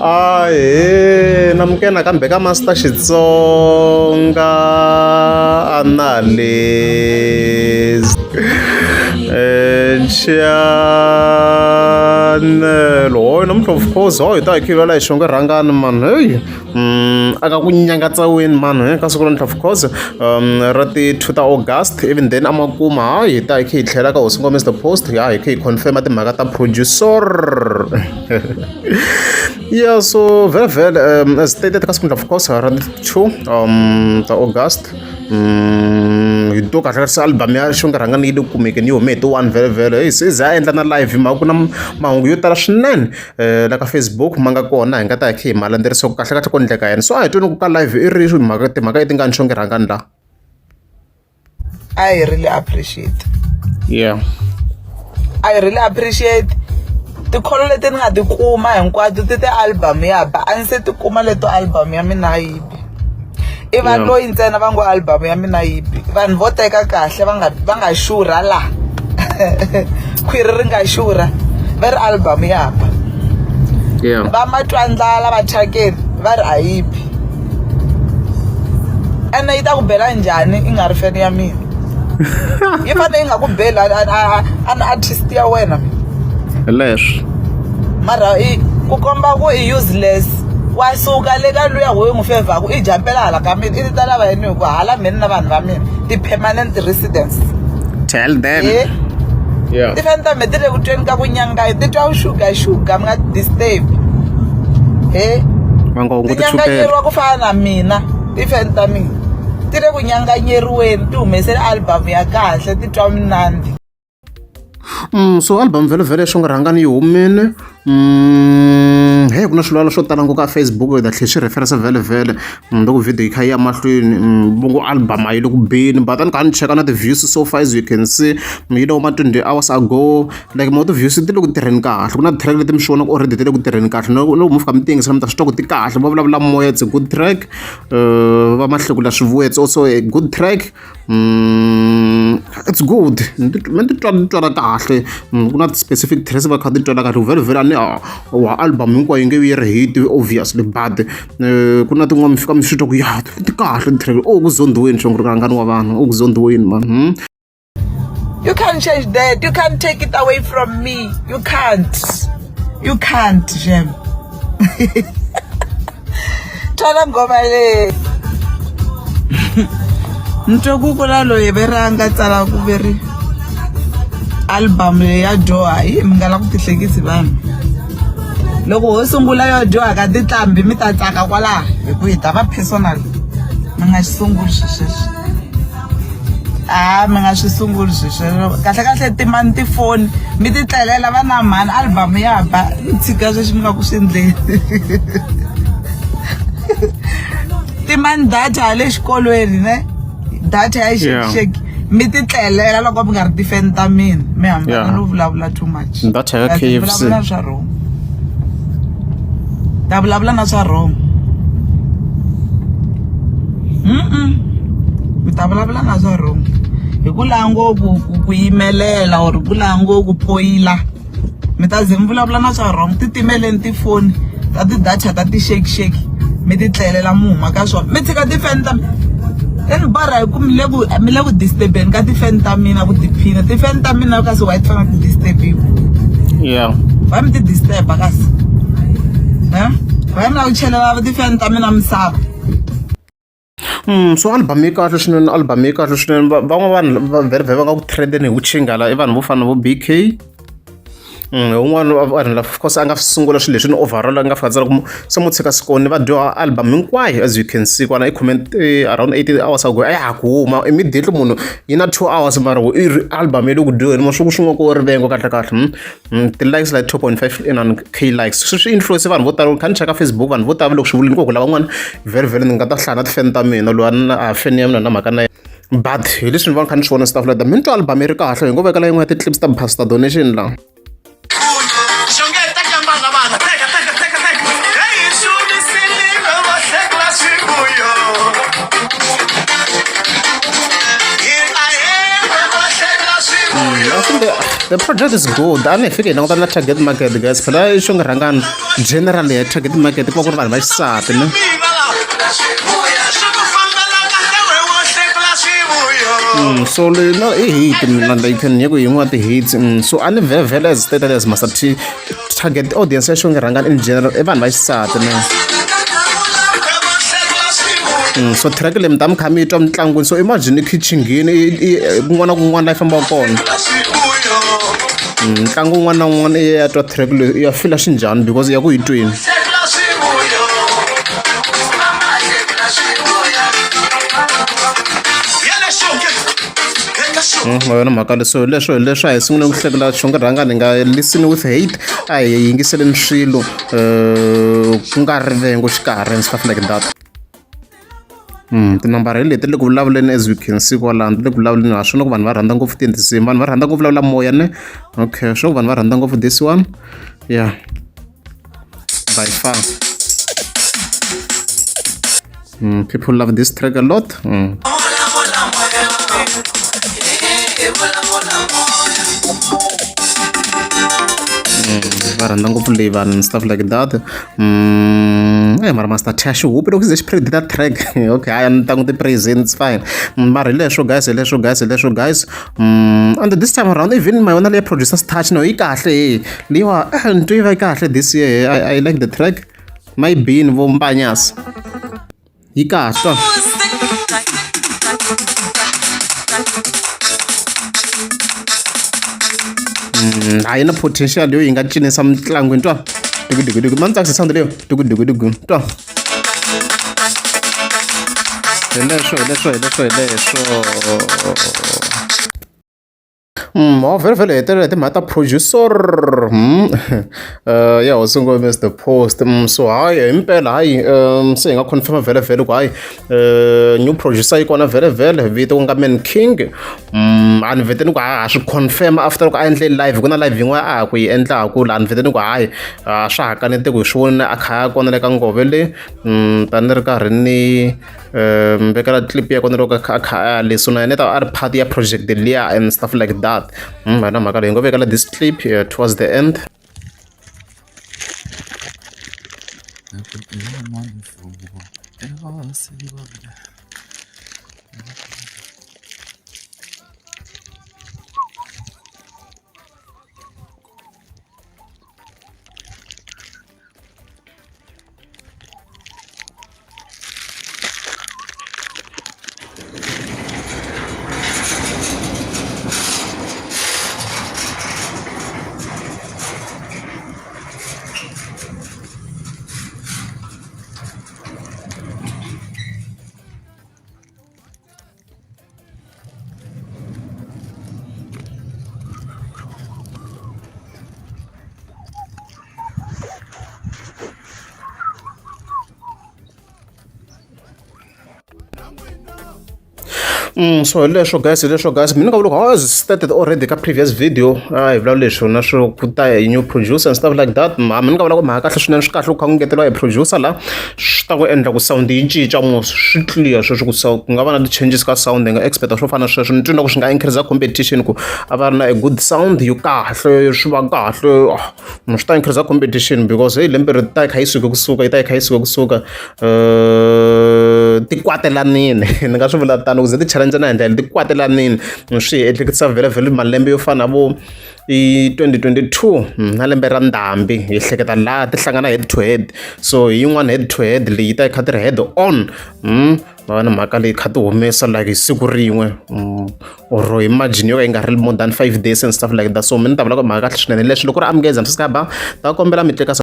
Ahee namukela nakambe ka Master Xitsonga Analyst channel hoyi namuntlha of course ho hi ta hi kha hi lwela hi xonge rhangani man heyi a ka ku nyangatsaweni man ka siku namuntlha of course ra ti 2 ta August even then a makuma hayi hi ta hi kha hi tlhela ka hosi ngoma Mr Post ya hi kha hi confirm timhaka ta producer. Yeah, so vhele vhele as stated ka siku of course ra ti 2 ta August hi to kahle se album ya Xonga Rhangani yi le kumekeni yi hume hi ti 1 vhele vhele hey se za endla na live hi mhaka ku na mahungu yo tala swinene la ka Facebook ma nga kona hi nga ta hi kha hi ma landzelerisa ku kahle kahle ku endleka yini so a hi tweni ku ka live i ri mhaka timhaka leti nga ni Xonga Rhangani la. I really appreciate. Yeah. I really appreciate tikholo leti ni nga ti kuma hinkwato ti te album ya ba a ni se ti kuma leto album ya mina yi bi i valoyi ntsena va ngo album ya mina yi bi vanhu vo teka kahle va nga xurha la khwiri ri nga xurha va ri album ya ba va matwa ndlala va thyakeni va ri a yi bi ene yi ta ku bela njhani i nga ri fene ya mina yi fanele yi nga ku beli a ni artist ya wena. Hi leswi. Mara i ku komba ku i useless wa suka le ka luya wo n'wi fevhaku i jampela hala ka mina i ti ta lava yini hi ku hala mina na vanhu va mina ti-permanent residence. Tell them. Eh? Yeah. Tifani ta me ti le ku tweni ka ku nyangayi ti twa shuga shuga mi nga ti disturb. He? Va nga hunguti Ti chukele. nyanganyeriwa ku fana na mina tifani ta mina ti le ku nyanganyeriweni ti humesele album ya kahle ti twa minandzi. So album vhele vhele Xonga Rhangani yi humile he ku na swilwalo swo tala ngopfu ka Facebook hi ta tlhela swi reference vhele vhele loko video yi kha yi ya mahlweni va ngo album a yi le ku beni but a ni kha ni cheka na ti-views so far as you can see yi le ma 20 hours ago like mo ti-views ti le ku tirheni kahle ku na ti-track leti mi swi vonaka already ti le ku tirheni kahle loko mo fika mi ti yingisela mi ta swi twa ku ti kahle va vulavula moya it's a good track va mahlekula swivuya it's also a good track. It's good me ni titwa ni twala kahle ku na specific tracks va kha ti twala kahle vhele vhele a ni wa album hinkwayo yi nge vi yi ri hit obviously but ku na tin'wana mi fika mi swi twa ku ya ti kahle ti-track o ku zondhiweni xongo rhangani wa vanhu u ku zondhiweni man. You can't change that. You can't take it away from me. You can't. You can't, Jem. Twala ngoma leyi. Ni twa ku ku na loyi ve ri a nga tsala ku ve ri album leyi ya dyoha yi mi nga la ku tihlekisi vanhu loko ho sungula yo dyoha ka tinqambi mi ta tsaka kwalaha hi ku hi ta va personal mi nga xi sunguli swi sweswo a mi nga swi sunguli swi sweswo kahle kahle timani tifoni mi ti tlelela va na mhani album ya ba mi tshika sweswi mi nga ku swi endleni timani data ya le xikolweni ne data ya shake mi ti tlelela loko mi nga ri tifeni ta mina mi hambana no vulavula too much data ya KFC vulavula swa wrong ta vulavula na swa wrong. Mi ta vulavula na swa wrong hi ku lava ngopfu ku yimelela or ku lava ngopfu ku poyila mi ta ze mi vulavula na swa wrong ti timeleni tifoni ta ti-data ta ti-shake shake mi ti tlelela mi huma ka swona mi tshika tifeni ta i ni borha hi ku mi le ku disturbeni ka tifeni ta mina ku tiphina tifeni ta mina kasi why ti fanele ti disturbiwa. Why mi ti disturba kasi why mi lava ku chelela tifeni ta mina misava. So album yi kahle swinene album yi kahle swinene van'wana vanhu va vhele vhele va nga ku trendeni hi ku chinga la i vanhu vo fana na vo B_K un'wana wa vanhu lava of course a nga sungula swilo leswi ni overall a nga fika tsala ku se mo tshika sikoni va dyoha album hinkwayo as you can see kwala i comment around 18 hours ago a ya ha ku huma immediately munhu yi na 2 hours mara i ri album yi le ku dyoheni ma swi ku swin'wana ku rivengo kahle kahle ti-likes like 2.5 inani k likes swi swi influence vanhu vo tala kha ni cheka Facebook vanhu vo tala loko swi vulini ku ku lavan'wana vhele vhele ni nga ta hlaya na tifeni ta mina loyi a feni ya mina na mhaka na yena but hi leswi ni va ni kha ni swi vona stuff like that mi ni twa album yi ri kahle hi ngo vekela yin'wana ya ti-clips ta Pastor Donation la. I think The project is good. A ni hi fike hi languta na target market guys. Phela i xo rhangana generally ya target market ku va ku ri vanhu va xisati ne. So leyi no i hit mina like ni ku yin'wana ti-hits so a ni vhele as stated as Master T target audience ya Xongi Rhangani in general i vanhu va xisati ne. So track leyi mi ta mi kha mi yi twa mintlangwini so imagine khichingini kun'wana na kun'wana la yi fambaka kona ntlangu wun'wana na wun'wana i ya twa track leyi ya fila xinjhani because ya ku yi tweni. Ma yona mhaka leswo leswo hi leswo a hi sunguleni ku hlekula Xongi Rhangani hi nga listen with hate a hi yingiseleni swilo ku nga ri rivengo xikarhi and stuff like that. Tinambara hi leti le ku vulavuleni as you can see kwalano ti le ku vulavuleni ha swona ku vanhu va rhandza ngopfu tinsimu vanhu va rhandza ngopfu vulavula moya ne okay sure ku vanhu va rhandza ngopfu this one yeah by far. People love this track a lot. Va rhandza ngopfu leyi vanhu and stuff like that. Mara Master T a xi hupi loko xi ze xi predicta track. Okay, hayi a ni ta n'wi ti-praise it's fine. Mara hi leswo guys, hi leswo guys, hi leswo guys. And this time around even ma yona leyi producer's touch no yi kahle he. Leyiwa ni twa yi va yi kahle this year. I like the track. My bean vo Mbanyasi. Yi kahle. A yi na potential yo yi nga cinisa mitlangwini twa. Dugudugudugu ma ni tsakisa sound leyo. Dugudugudugu twa. Hi leswo hi leswo hi leswo hi leswo. Ho vhele vhele hetelela hi timhaka ta producer ya hosi ngo Mr Post so hayi himpela hayi se hi nga confirm vhele vhele ku hayi new producer yi kona vhele vhele vito ku nga Man King a ni vhete ni ku ha swi confirm after loko a endle live ku na live yin'wana a ha ku yi endlaku laha ni vhete ni ku hayi swa ha kanete ku hi swi vonile a kha a kona le ka ngove le ta ni ri karhi ni vekela clip ya kona loko a kha a leswi na yena ta a ri part ya project liya and stuff like that na mhaka leyi ngo vekela this clip towards the end. So hi leswo guys hi leswo guys mina nga vula ku I was stated already ka previous video a hi vulavula leswo na swo ku ta hi new producer and stuff like that mina ni nga vula ku mhaka kahle swinene swi kahle ku kha ku ngeteriwa hi producer la swi ta ku endla ku sound yi cinca mos swi clear sweswo ku ku nga va na ti-changes ka sound hi nga expect swo fana na sweswo ni twi na ku swi nga increase competition ku a va ri na a good sound yo kahle swi va kahle swi ta increase competition because hey lembe ri ta yi kha yi suke kusuka yi ta yi kha yi suke kusuka ti kwatelanini ni nga swi vula tano ku ze ti challenge na hi ndlela ti kwatelanini swi hi ehleketisa vhele vhele malembe yo fana na vo i 2022 na lembe ra ndhambi hi hleketa laha ti hlangana head to head so hi yin'wana head to head leyi ta yi kha ti ri head on va va na mhaka leyi kha ti humesa like hi siku rin'we or hi margin yo ka yi nga ri more than 5 days and stuff like that so mina ni ta vula ku mhaka kahle swinene leswi loko ri amukeza mi swi ta kombela mi tleka.